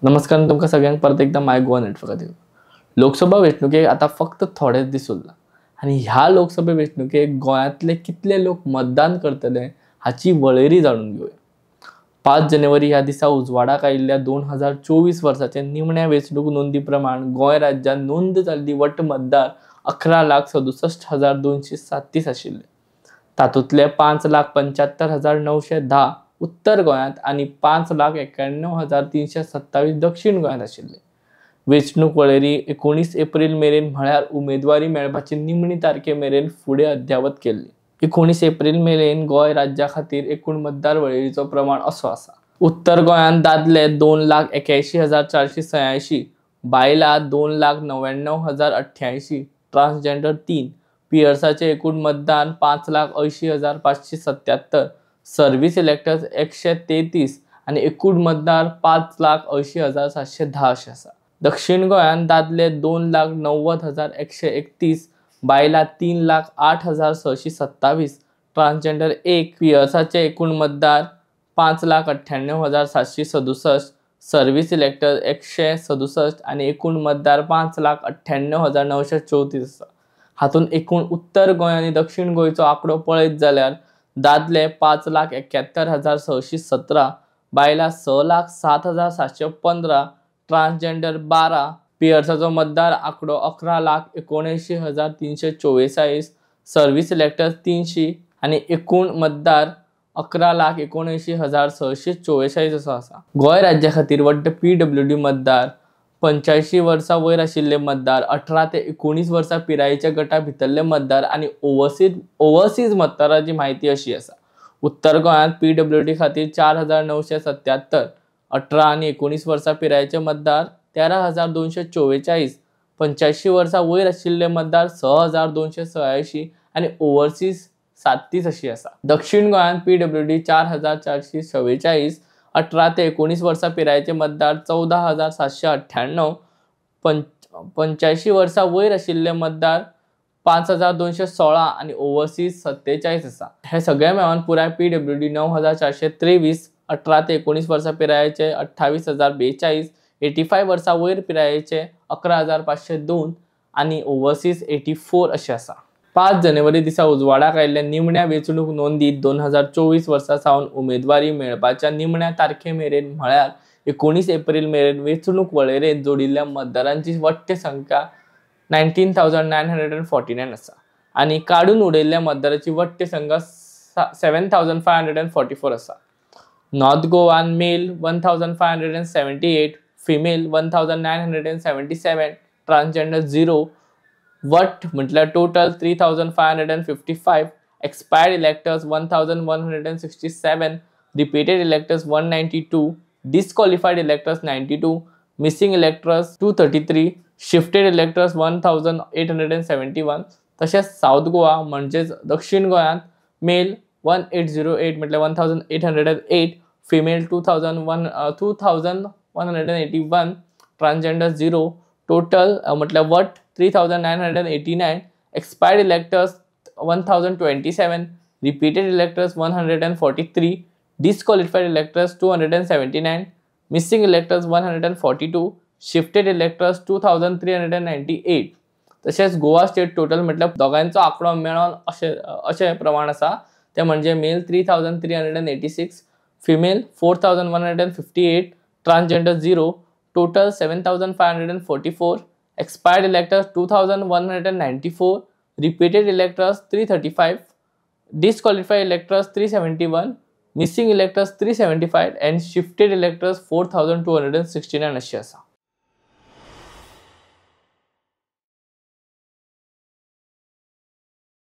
नमस्कार, तुमकां सगळ्यांक परत एकदा माय गोवा नेटवर्कात येवं. लोकसभा वेंचणुकेक आतां फक्त थोडेच दीस उरला आनी ह्या लोकसभा वेंचणुकेक गोंयांतले कितले लोक मतदान करतले हाची वळेरी जाणून घेवया. 5 जानेवारी ह्या दिसा उजवाडाक आयिल्ल्या 2024 वर्साचे निमण्या वेंचणूक नोंदी प्रमाण गोंय राज्यांत नोंद जाल्ली वट्ट मतदार 11,67,237 आशिल्ले. तातूंतले 5,75,910 उत्तर गोंयांत आनी 5,91,327 दक्षिण गोंयांत आशिल्ले. वेंचणूक वळेरी 19 एप्रील मेरेन म्हळ्यार उमेदवारी मेळपाची निमणी तारखे मेरेन फुडें अद्यावत केल्ली. 19 एप्रील मेरेन गोंय राज्या खातीर एकूण मतदार वळेरीचो प्रमाण असो आसा. उत्तर गोंयांत दादले 2,81,486, बायलां 2,99,088, ट्रान्सजेंडर 3, पियर्साचे एकूण मतदान 5,80,577, सर्वीस इलेक्टर्स 133 आनी एकूण मतदार 5,80,710 अशें आसा. दक्षिण गोंयांत दादले 2,90,131, बायलां 3,08,627, ट्रान्सजेंडर 1, पियर्साचे एकूण मतदार 5,98,767, सर्वीस इलेक्टर 167 आनी एकूण मतदार 5,98,934 आसा. हातूंत एकूण उत्तर गोंय आनी दक्षिण गोंयचो आंकडो पळयत जाल्यार दादले 5,71,617, बायलां 6,07,715, ट्रान्सजेंडर 12, पियर्साचो मतदार आंकडो 11,79,344, सर्वीस इलेक्टर्स 300 आनी एकूण मतदार 11,79,644 असो आसा. गोंय राज्या खातीर वट्ट PWD मतदार, 85 वर्सां वयर आशिल्ले मतदार, 18 ते 19 वर्सां पिरायेच्या गटा भितरले मतदार आनी ओवरसीज मतदाराची म्हायती अशी आसा. उत्तर गोंयांत PWD खातीर 4,977, 18 आनी 19 वर्सां पिरायेचे मतदार 13,244, 85 वर्सां वयर आशिल्ले मतदार 6,286 आनी ओवरसीज 37 अशी आसा. दक्षिण गोंयांत PWD 4,444, 18 ते 19 वर्सां पिरायेचे मतदार 14,798, 85 वर्सां वयर आशिल्ले मतदार 5,216 आनी ओवरसीज 47 आसा. हे सगळे मेळून पुराय PWD 9,423, 18 ते 19 वर्सां पिरायेचे 28,042, 85 वर्सां वयर पिरायेचे 11,502 आनी ओवरसीज 84 अशें आसा. 5 जानेवारी दिसा उजवाडाक आयिल्ल्या निमण्या वेंचणूक नोंदीत 2024 वर्सा सावन उमेदवारी मेळपाच्या निमण्या तारखे मेरेन म्हळ्यार 19 एप्रील मेरेन वेंचणूक वळेरेंत जोडिल्ल्या मतदारांची वट्ट संख्या 19,949 आसा आनी काडून उडयल्ल्या मतदाराची वट्ट संख्या 7,544 आसा. नॉर्थ गोवान मेल 1,578, फिमेल 1,977, ट्रान्सजेंडर 0, वट म्हटल्यार total 3,555, expired electors 1,167, repeated electors 192, disqualified electors 92, missing electors 233, shifted electors 1,871. तशेंच सावथ गोवा म्हणजेच दक्षिण गोंयांत मेल 1808 म्हटल्यार 1,808, फिमेल 2,181, ट्रान्सजेंडर 0, टोटल म्हटल्यार वट 3,989, expired electors 1,027, repeated electors 143, disqualified electors 279, missing electors 142, shifted electors 2,398. तशेंच गोवा स्टेट टोटल म्हटल्यार दोगांयचो आंकडो मेळोन अशें प्रमाण आसा. ते म्हणजे mail 3,386, female 4,158, transgender 0, total 7,544, expired electors 2,194, repeated electors 335, disqualified electors 371, missing electors 375 and shifted electors 4,269 अशें आसा.